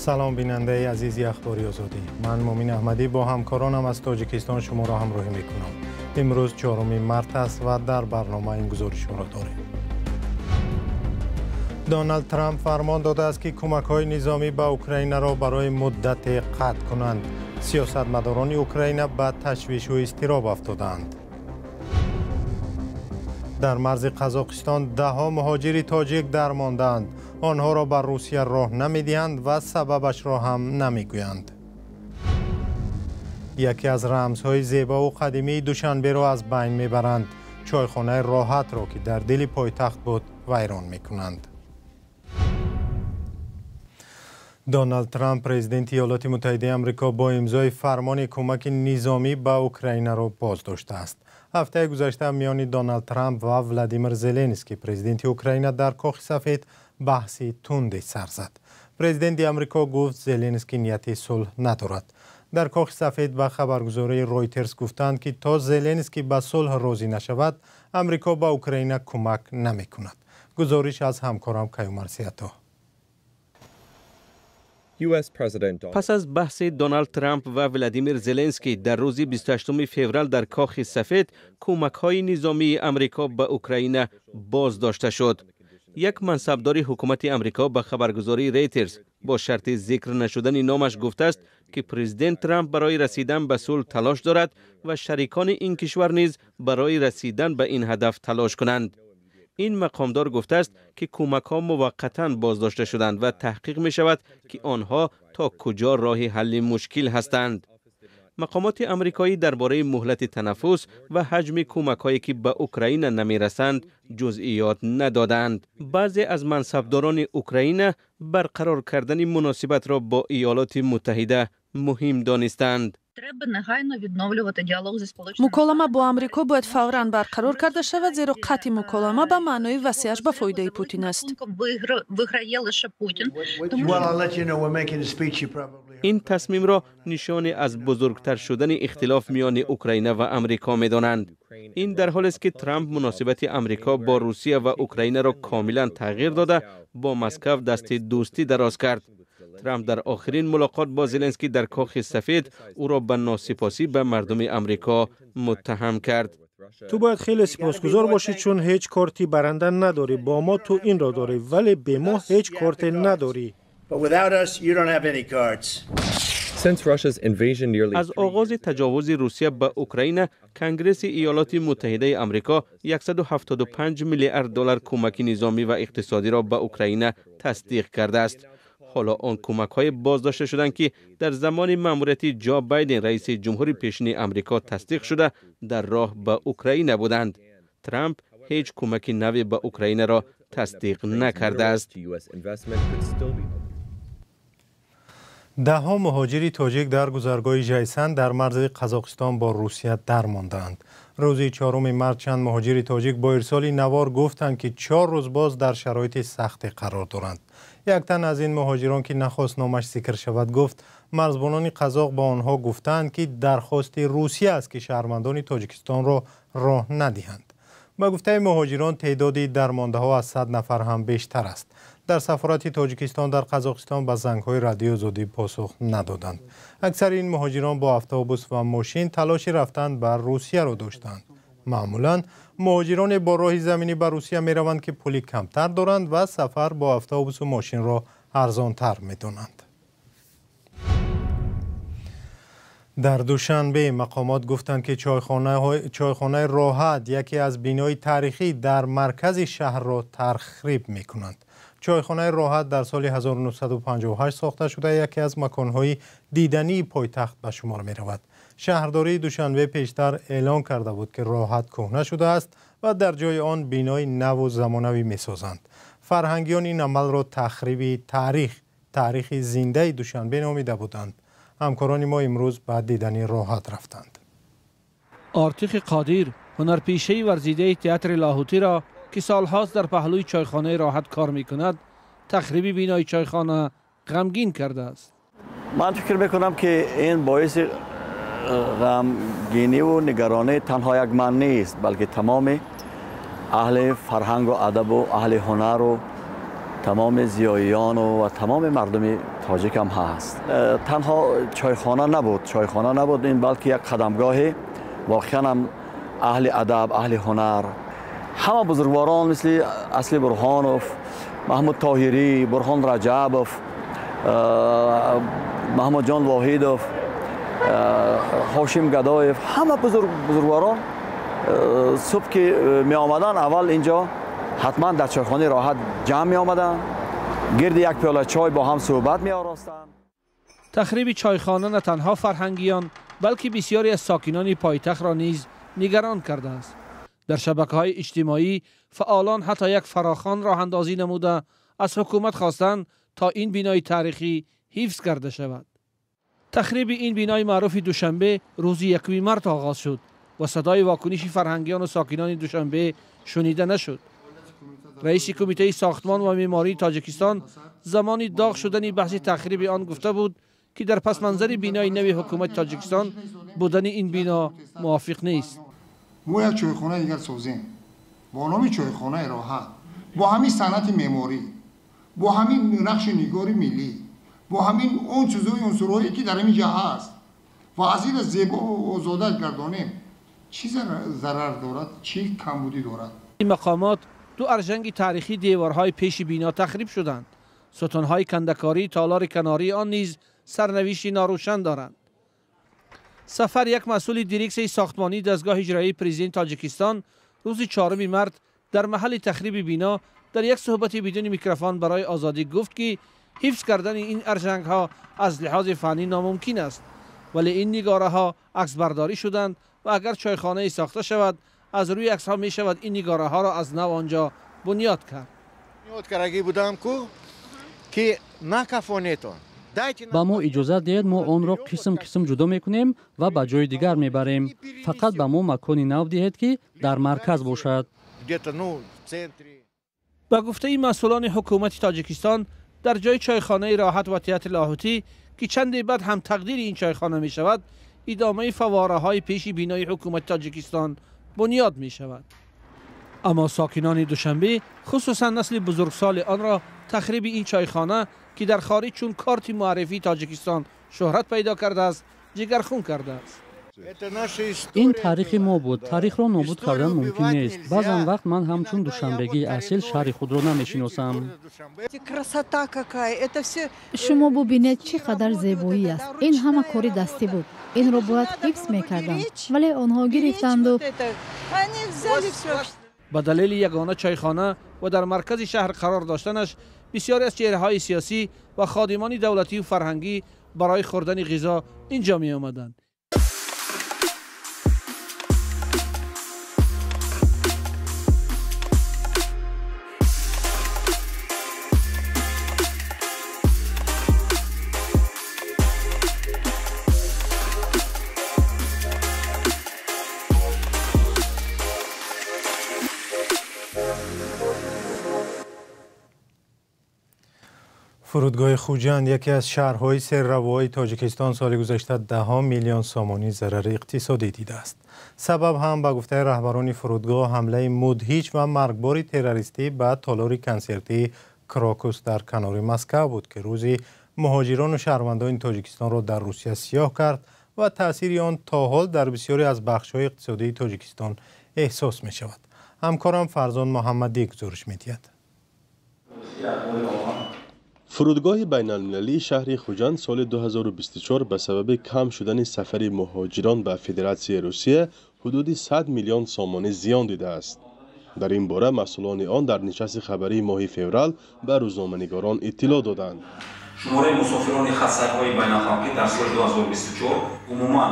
Салом, бинандаи азизи Ахбори Озодӣ. Ман Мумин Аҳмадӣ бо ҳамкоронам аз Тоҷикистон шуморо ҳамроҳӣ мекунам. Имрӯз 4 март аст ва дар барнома ин гузоришҳоро дорем. Доналд Трамп фармон додааст, ки кӯмакҳои низомӣ ба Украинаро барои муддате қатъ кунанд. Сиёсатмадорони Украина ба ташвишу изтироб афтодаанд. Дар марзи Қазоқистон даҳҳо муҳоҷири тоҷик дармондаанд. Онҳоро ба Русия роҳ намедиҳанд ва сабабашро ҳам намегӯянд. Яке аз рамзҳои зебову қадимии Душанберо аз байн мебаранд. Чойхонаи Роҳатро, ки дар дили пойтахт буд, вайрон мекунанд. Доналд Трамп, президенти Иёлоти Муттаҳидаи Амрико, бо имзои фармони кӯмаки низомӣ ба Украинаро боздоштааст. Ҳафтаи гузашта миёни Доналд Трамп ва Владимир Зеленский, президенти Украина, дар Кохи Сафед баҳси тунде сар зад. Президенти Амрико гуфт, Зеленский нияти сулҳ надорад. Дар Кохи Сафед ба хабаргузории Ройтерс гуфтанд, ки то Зеленский ба сулҳ розӣ нашавад, Амрико ба Украина кӯмак намекунад. Гузориш аз ҳамкорам Каюмар Сиято. Пас аз баҳси Доналд Трамп ва Владимир Зеленский дар рӯзи 28 феврал дар Кохи Сафед, кӯмакҳои низомии Амрико ба Украина боздошта шуд. Як мансабдори ҳукумати Амрико ба хабаргузории Рейтерс бо шарти зикр нашудани номаш гуфтааст, ки президент Трамп барои расидан ба сулҳ талош дорад ва шарикони ин кишвар низ барои расидан ба ин ҳадаф талош кунанд. Ин мақомдор гуфтааст, ки кӯмакҳо муваққатан боздошта шуданд ва таҳқиқ мешавад, ки онҳо то куҷо роҳи ҳалли мушкил ҳастанд. Мақомоти амрикоӣ дар бораи муҳлати танаффус ва ҳаҷми кӯмакҳое, ки ба Украина намерасанд, ҷузъиёт надоданд. Баъзе аз мансабдорони Украина барқарор кардани муносибатро бо Иёлоти Муттаҳида муҳим донистанд. Муколама бо Амрико бояд фавран барқарор карда шавад, зеро қатъи муколама ба маънои васеаш ба фоидаи Путин аст. Ин тасмимро нишоне аз бузургтар шудани ихтилоф миёни Украина ва Амрико медонанд. Ин дар ҳолест, ки Трамп муносибати Амрико бо Русия ва Украинаро комилан тағйир дода, бо Москав дасти дӯстӣ дароз кард. Трамп дар охирин мулоқот бо Зеленский дар Кохи Сафед ӯро ба носипосӣ ба мардуми Амрико муттаҳам кард. Ту бояд хеле сипосгузор бошӣ, чун ҳеҷ корти баранда надорӣ. Бо мо ту инро дорӣ, вале бе мо ҳеҷ корте надорӣ. Аз оғози таҷовузи Русия ба Украина, Конгресси Иёлоти Муттаҳидаи Амрико 175 миллиард доллар кӯмаки низомӣ ва иқтисодиро ба Украина тасдиқ кардааст. Ҳоло он кӯмакҳое боздошта шуданд, ки дар замони маъмурияти Ҷо Байден, раиси ҷумҳури пешини Амрико, тасдиқ шуда, дар роҳ ба Украина буданд. Трамп ҳеҷ кӯмаки наве ба Украинаро тасдиқ накардааст. Даҳҳо муҳоҷири тоҷик дар гузаргоҳи Жайсан дар марзи Қазоқистон бо Русия дармондаанд. Рӯзи 4 март чанд муҳоҷири тоҷик бо ирсоли навор гуфтанд, ки 4 рӯз боз дар шароити сахте қарор доранд. Як тан аз ин муҳоҷирон, ки нахост номаш зикр шавад, гуфт марзбонони қазоқ ба онҳо гуфтаанд, ки дархости Русия аст, ки шаҳрвандони Тоҷикистонро роҳ надиҳанд. Ба гуфтаи муҳоҷирон, теъдоди дармондаҳо аз 100 нафар ҳам бештар аст. Дар сафорати Тоҷикистон дар Қазоқистон ба зангҳои Радиои Озодӣ посух надоданд. Аксари ин муҳоҷирон бо автобус ва мошин талоши рафтан ба Русияро доштанд. Маъмулан муҳоҷироне бо роҳи заминӣ ба Русия мераванд, ки пули камтар доранд ва сафар бо автобусу мошинро арзонтар медонанд. Дар Душанбе мақомот гуфтанд, ки чойхонаи Роҳат, яке аз бинои таърихӣ дар маркази шаҳрро тархриб мекунанд. Чойхонаи Роҳат дар соли 1958 сохта шуда, яке аз маконҳои дидании пойтахт ба шумор меравад. Шаҳрдории Душанбе пештар эълон карда буд, ки Роҳат кӯҳна шудааст ва дар ҷои он бинои наву замонавӣ месозанд. Фарҳангиён ин амалро тахриби таърих, таърихи зиндаи Душанбе номида буданд. Ҳамкорони мо имрӯз ба дидани Роҳат рафтанд. Ортихи Қодир, ҳунарпешаи варзидаи театри Лоҳутиро, ки солҳост дар паҳлӯи чойхонаи Роҳат кор мекунад, тахриби бинои чойхона ғамгин кардааст. Ман фикр мекунам, ки ин боиси ғамгиниву нигаронӣ танҳо як ман нест, балки тамоми аҳли фарҳангу адабу аҳли ҳунару тамоми зиёиён ва тамоми мардуми тоҷик ҳам ҳаст. Танҳо чойхона набуд, ин балки як қадамгоҳи воқеан ҳам аҳли адаб, аҳли ҳунар, ҳама бузургворон мисли Асли Бурҳонов, Маҳмуд Тоҳирӣ, Бурҳон Раҷабов, Маҳмудҷон Воҳидов, Ҳошим Гадоев, ҳама бузургворон субҳ ки меомаданд, аввал инҷо ҳатман дар чойхонаи Роҳат ҷамъ меомаданд, гирди як пиёла чой бо ҳам суҳбат меоростанд. Тахриби чойхона на танҳо фарҳангиён, балки бисёре аз сокинони пойтахтро низ нигарон кардааст. Дар шабакаҳои иҷтимоӣ фаъолон ҳатто як фарохон роҳандозӣ намуда аз ҳукумат хостанд то ин бинои таърихӣ ҳифз карда шавад. Тахриби ин бинои маъруфи Душанбе рӯзи 1 март оғоз шуд ва садои вокуниши фарҳангиён ва сокинони Душанбе шунида нашуд. Раиси кумитаи сохтмон ва меъмории Тоҷикистон замони доғ шудани баҳси тахриби он гуфта буд ки дар пасманзари бинои нави ҳукумати Тоҷикистон будани ин бино мувофиқ нест. Мо як чойхонаи дигар созем бо номи чойхонаи Роҳат, бо ҳамин санъати меъморӣ, бо ҳамин нақши нигори миллӣ, бо ҳамин он чизҳои унсурҳое ки дар ҳамин ҷо ҳаст ва аз ин зебо озода гардонем. Чӣ зарар дорад, чӣ камбудӣ дорад? Ин мақомот ду аржанги таърихии деворҳои пеши бино тахриб шуданд. Сутунҳои кандакории толори канории он низ сарнавишти норӯшан доранд. Сафар як масъули дирексияи сохтмонии дастгоҳи иҷроии президенти Тоҷикистон рӯзи 4 март дар маҳалли тахриби бино дар як суҳбати бидуни микрофон барои Озодӣ гуфт ки ҳифз кардани ин аржангҳо аз лиҳози фаннӣ номумкин аст, вале ин нигораҳо аксбардорӣ шуданд ва агар чойхонае сохта шавад, аз рӯи аксҳо мешавад ин нигораҳоро аз нав онҷо бунёд кард. Ба мо иҷозат диҳед, мо онро қисм қисм ҷудо мекунем ва ба ҷои дигар мебарем. Фақат ба мо макони нав диҳед, ки дар марказ бошад. Ба гуфтаи масъулони ҳукумати Тоҷикистон, дар ҷои чойхонаи Роҳат ва театри Лоҳутӣ, ки чанде баъд ҳам тақдири ин чойхона мешавад, идомаи фаввораҳои пеши бинои ҳукумати Тоҷикистон бунёд мешавад. Аммо сокинони Душанбе, хусусан насли бузургсоли онро тахриби ин чойхона, ки дар хориҷ чун корти муаррифии Тоҷикистон шӯҳрат пайдо кардааст, ҷигархун кардааст. Ин таърихи мо буд. Таърихро нобуд кардан мумкин нест. Баъзан вақт ман ҳамчун душанбегии асил шаҳри худро намешиносам. Шумо бубинед, чӣ қадар зебоӣ аст. Ин ҳама кори дастӣ буд. Инро бояд ҳифз мекардам, вале онҳо гирифтанду. Ба далели ягона чойхона ва дар маркази шаҳр қарор доштанаш, бисёре аз чеҳраҳои сиёсӣ ва ходимони давлатию фарҳангӣ барои хӯрдани ғизо инҷо меомаданд. Фурудгоҳи Хуҷанд, яке аз шаҳрҳои серравои Тоҷикистон, соли гузашта 10 миллион сомонӣ зарари иқтисодӣ дидааст. Сабаб ҳам ба гуфтаи раҳбарони фурудгоҳ ҳамлаи мудҳиш ва маргбори террористӣ ба толори консертии Крокус дар канори Москав буд, ки рӯзи муҳоҷирону шаҳрвандони Тоҷикистонро дар Русия сиёҳ кард ва таъсири он то ҳол дар бисёре аз бахшҳои иқтисодии Тоҷикистон эҳсос мешавад. Ҳамкорам Фарзон Муҳаммадӣ гузориш медиҳад. Фурудгоҳи байналмилалии шаҳри Хуҷанд соли 2024 ба сабаби кам шудани сафари муҳоҷирон ба Федератсияи Русия ҳудуди 100 миллион сомонӣ зиён дидааст. Дар ин бора масъулони он дар нишасти хабарии моҳи феврал ба рӯзноманигорон иттилоъ доданд. Шумораи мусофирони хатсайрҳои байналхалқӣ дар соли 2024 умуман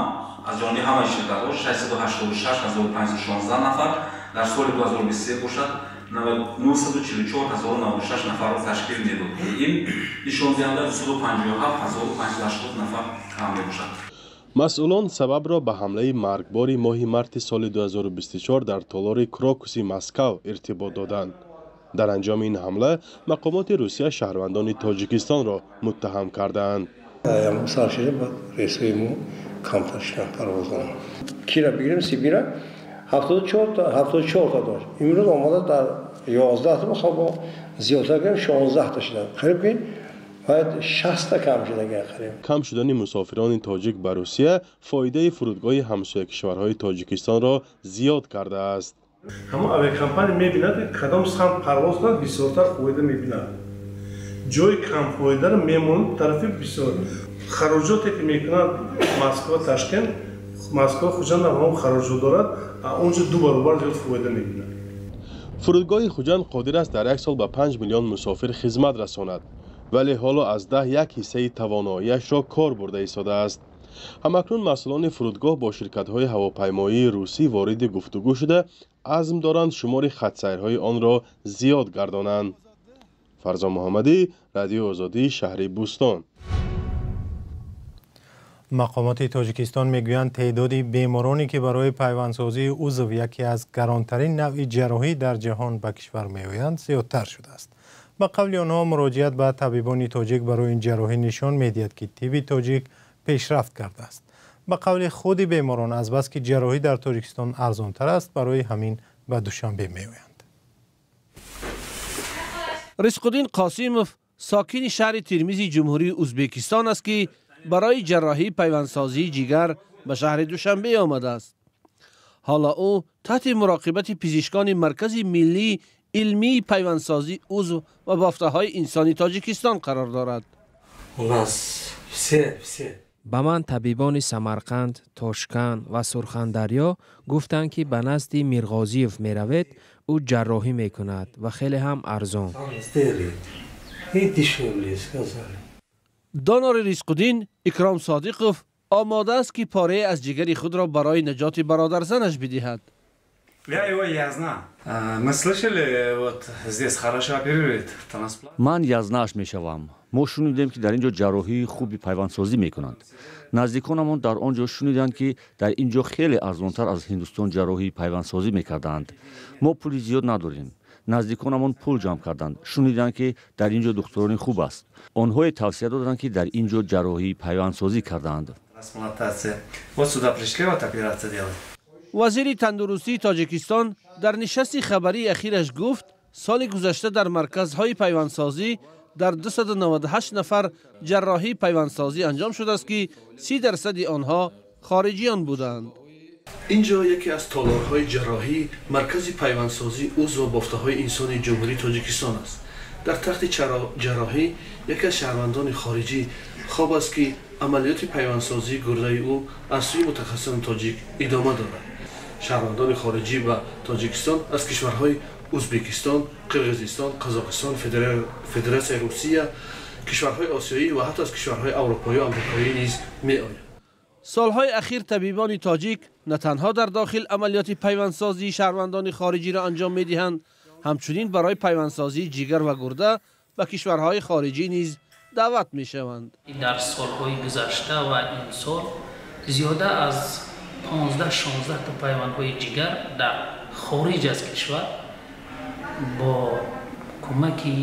аз ҷониби ҳамаи ширкатҳо 686516 нафар, дар соли 2023 бошад 944096 нафарро ташкил медод. Ин нишондиҳанда 257580 нафар кам мебошад. Масъулон сабабро ба ҳамлаи маргбори моҳи марти соли 2024 дар толори Крокуси Москав иртибот доданд. Дар анҷоми ин ҳамла мақомоти Русия шаҳрвандони Тоҷикистонро муттаҳам кардаанд. Рейсҳои мо камтар шуданд парвозон. Кира бигирем, Сибира 74 та дошт. Имрӯз омада дар 11 та хоб зиёдтар кардем, 16 та шуданд. Қариб ки бояд 60 та кам шуда қариб. Кам шудани мусофирони тоҷик ба Русия фоидаи фурудгоҳи ҳамсоя кишварҳои Тоҷикистонро зиёд кардааст. Ҳамон авиакомпания мебинад, ки кадом самт парвоз кунад, бисёртар фоида мебинад. Ҷои камфоидаро мемонад тарафи бисёр. Хароҷоте ки мекунад Москва Ташкент, Москва Хуҷанд ҳам хароҷот дорад, а онҷо 2 баробар зиёд фоида мебинад. Фурудгоҳи Хуҷанд қодир аст дар як сол ба 5 миллион мусофир хизмат расонад, вале ҳоло аз 10 як ҳиссаи тавоноияшро кор бурда истодааст. Ҳамакнун масъулони фурудгоҳ бо ширкатҳои ҳавопаймоии русӣ вориди гуфтугӯ шуда, азм доранд шумори хатсайрҳои онро зиёд гардонанд. Фарзон Муҳаммадӣ, Радиои Озодӣ, шаҳри Бӯстон. Мақомоти Тоҷикистон мегӯянд теъдоди бемороне ки барои пайвандсозии узв яке аз гаронтарин навъи ҷарроҳӣ дар ҷаҳон ба кишвар меоянд зиёдтар шудааст. Ба қавли онҳо муроҷиат ба табибони тоҷик барои ин ҷарроҳӣ нишон медиҳад ки тибби тоҷик пешрафт кардааст. Ба қавли худи беморон азбаски ҷарроҳӣ дар Тоҷикистон арзонтар аст, барои ҳамин ба Душанбе меоянд. Ризқуддин Қосимов сокини шаҳри Термизи Ҷумҳурии Ӯзбекистон аст ки барои ҷарроҳии пайвандсозии ҷигар ба шаҳри Душанбе омадааст. Ҳоло ӯ таҳти муроқибати пизишкони Маркази миллии илмии пайвандсозии узв ва бофтаҳои инсони Тоҷикистон қарор дорад. Ба ман табибони Самарқанд, Тошканд ва Сурхандарё гуфтанд, ки ба назди Мирғозиев меравед, ӯ ҷарроҳӣ мекунад ва хеле ҳам арзон. Донори Ризқуддин Икром Содиқов омода аст ки порае аз ҷигари худро барои наҷоти бародарзанаш бидиҳад. Ман язнааш мешавам. Мо шунидем, ки дар ин ҷо ҷарроҳии хуби пайвандсозӣ мекунанд. Наздиконамон дар он ҷо шуниданд, ки дар ин ҷо хеле арзонтар аз Ҳиндустон ҷарроҳии пайвандсозӣ мекарданд. Мо пули зиёд надорем. Наздиконамон пул ҷамъ карданд. Шуниданд, ки дар ин ҷо духтурони хуб аст. Онҳое тавсия доданд, ки дар ин ҷо ҷарроҳии пайвандсозӣ карданд. Вазири тандурустии Тоҷикистон дар нишасти хабарии ахираш гуфт, соли гузашта дар марказҳои пайвандсозӣ дар 298 нафар ҷарроҳии пайвандсозӣ анҷом шудааст, ки 30% онҳо хориҷиён буданд. Инҷо яке аз толорҳои ҷарроҳии маркази пайвандсозии узв ва бофтаҳои инсони Ҷумҳурии Тоҷикистон аст. Дар тахти ҷарроҳӣ яке аз шаҳрвандони хориҷӣ хоб аст, ки амалиёти пайвандсозии гурдаи ӯ аз сӯи мутахассисони тоҷик идома дорад. Шаҳрвандони хориҷӣ ба Тоҷикистон аз кишварҳои Ӯзбекистон, Қирғизистон, Қазоқистон, Федератсияи Русия, кишварҳои осиёӣ ва ҳатто аз кишварҳои аврупоӣ ва амрикоӣ низ меоянд. Солҳои ахир табибони тоҷик на танҳо дар дохил амалиёти пайвандсозии шаҳрвандони хориҷиро анҷом медиҳанд, ҳамчунин барои пайвандсозии ҷигар ва гурда ба кишварҳои хориҷӣ низ даъват мешаванд. Дар солҳои гузашта ва имсол зиёда аз 15-16 та пайвандҳои ҷигар дар хориҷ аз кишвар бо кӯмаки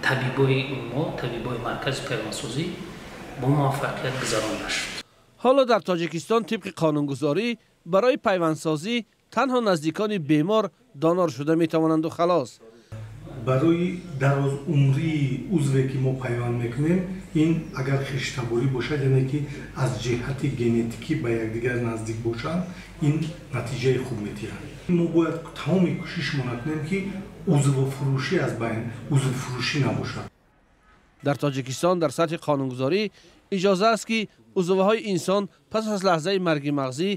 табибои мо, табибои маркази пайвандсозӣ бо муваффақият гузаронда шуд. Ҳоло дар Тоҷикистон тибқи қонунгузорӣ барои пайвандсозӣ танҳо наздикони бемор донор шуда метавонанду халос. Барои дарозумрии узве ки мо пайванд мекунем, ин агар хештаборӣ бошад, яъне ки аз ҷиҳати генетикӣ ба якдигар наздик бошанд, ин натиҷаи хуб медиҳад. Мо бояд тамоми кӯшишмона кунем, ки узвфурӯшӣ аз байн узвфурӯшӣ набошад. Дар Тоҷикистон дар сатҳи қонунгузорӣ иҷоза аст, ки узвҳои инсон пас аз лаҳзаи марги мағзӣ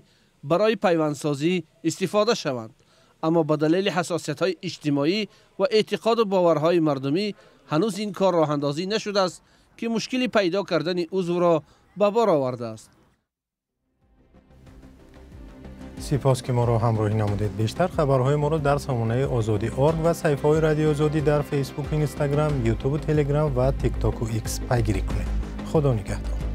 барои пайвандсозӣ истифода шаванд. Аммо ба далели ҳассосиятҳои иҷтимоӣ ва эътиқоду боварҳои мардумӣ ҳанӯз ин кор роҳандозӣ нашудааст, ки мушкили пайдо кардани узвро ба бор овардааст. Сипос ки моро ҳамроҳӣ намудед. Бештар хабарҳои моро дар сомонаи Озодӣ орг ва саҳифаҳои Радиои Озодӣ дар Фейсбук, Инстаграм, Ютубу, Телеграм ва Тиктоку Икс пайгирӣ кунед. Худо нигаҳдор.